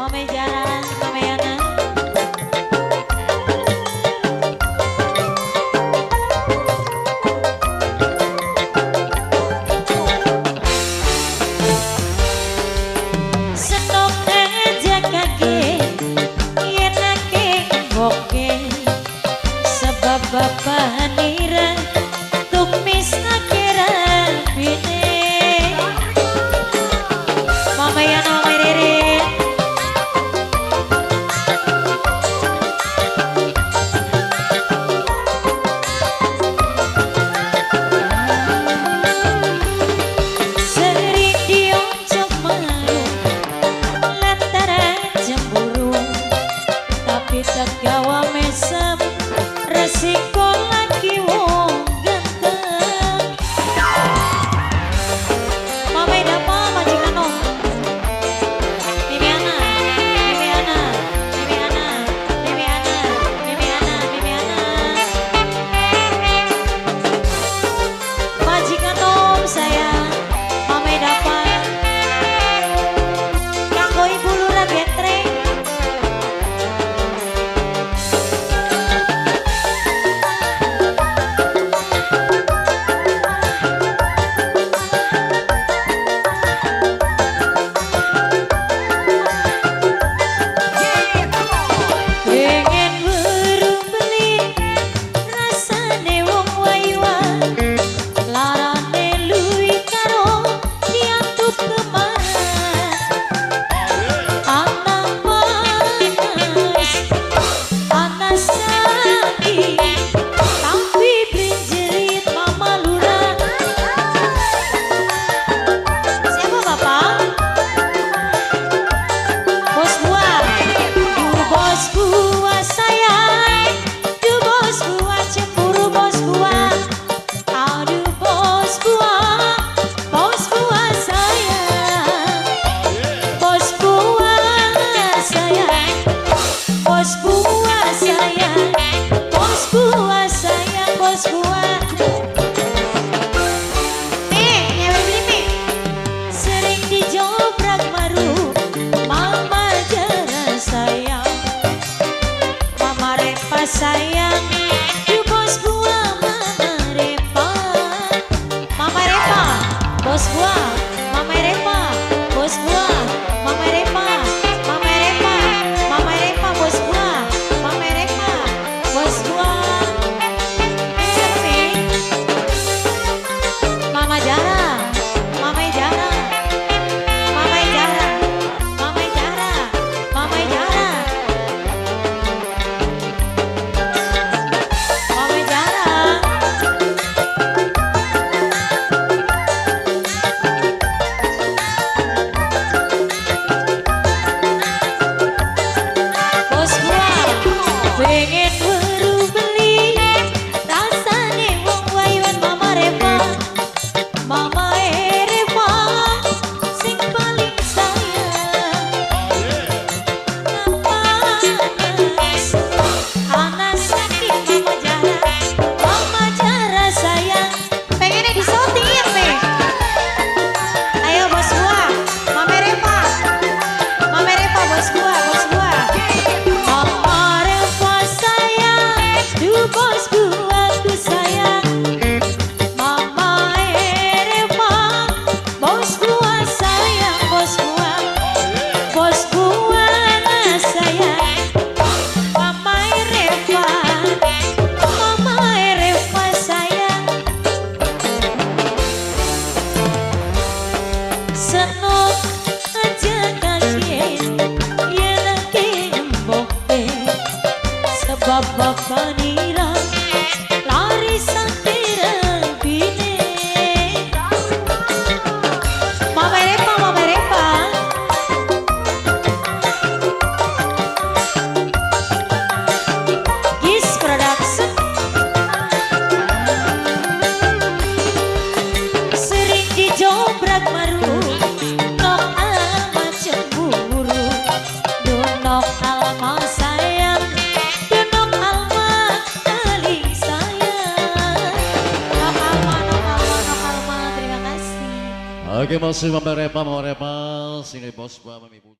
Mame Jara, Mame Yana. Senok aja kaget, yenake boke, sebab bapak nira tumis akhirat bine. Mama Yana, Mama Rere. Sering dioncok malu lantaran cemburu, tapi tak gawa mesem resiko lagi wong ganteng. Mama Dapa majikan no. Mimi Ana, Mimi Ana, Mimi Ana, Mimi Ana, Mimi Ana, Mimi Ana. Majikan Tom sayang, Mama Dapa. Kanggo Ibu Lurah Gentreng. Pengen weruh beli rasane wong wayuan, larane luwi karo diantuk kemana. Anak panas, anak sakit, tapi beli jerit Mama Lurah. Siapa bapak? Bos buah, du bos buah sayang, du bos buah cemburu bos buah, aduh bos buah sayang, bos buah sayang, bos buah sayang, bos buah sayang, bos buah. Nih, nyewe beli nih. Sering dijobrak maru, Mama Jara sayang, Mama Repa sayang, du bos buah Mama Repa, Mama Repa, bos buah, Mama Repa, bos buah, Mama Repa, Mama Repa, Mama Repa, bos buah, Mama Repa, bos buah. Ini siapa nih? Mama Jara, Mama Jara, Mama Jara, Mama Jara, Mama Jara, Mama Jara. Bos buah, pengen weruh beli rasane wong wayuan Mama Repa, Mama Repa sing paling sayang. Panas, anak sakit Mama Jara, Mama Jara sayang. Pengennya disotir nih. Ayo bos buah, Mama Repa, Mama Repa bos buah, bos buah. Mama Repa sayang, du bos buahku sayang. Mama Repa, bos buah sayang, bos buah sayang. Mama Repa, Mama Repa sayang. Senok aja kaget, yenake emboke, sebab bapak nira lari bine. Mama Repa, Mama Repa. Gis Production. Sering dijobrak maru, nok alma cemburu, dunok alma sayang, dunok alma paling sayang. Nok alma, nok alma, nok alma, terima kasih. Oke, masih Mama Repa, Mama Repa, sini bos buah Mami Ibu.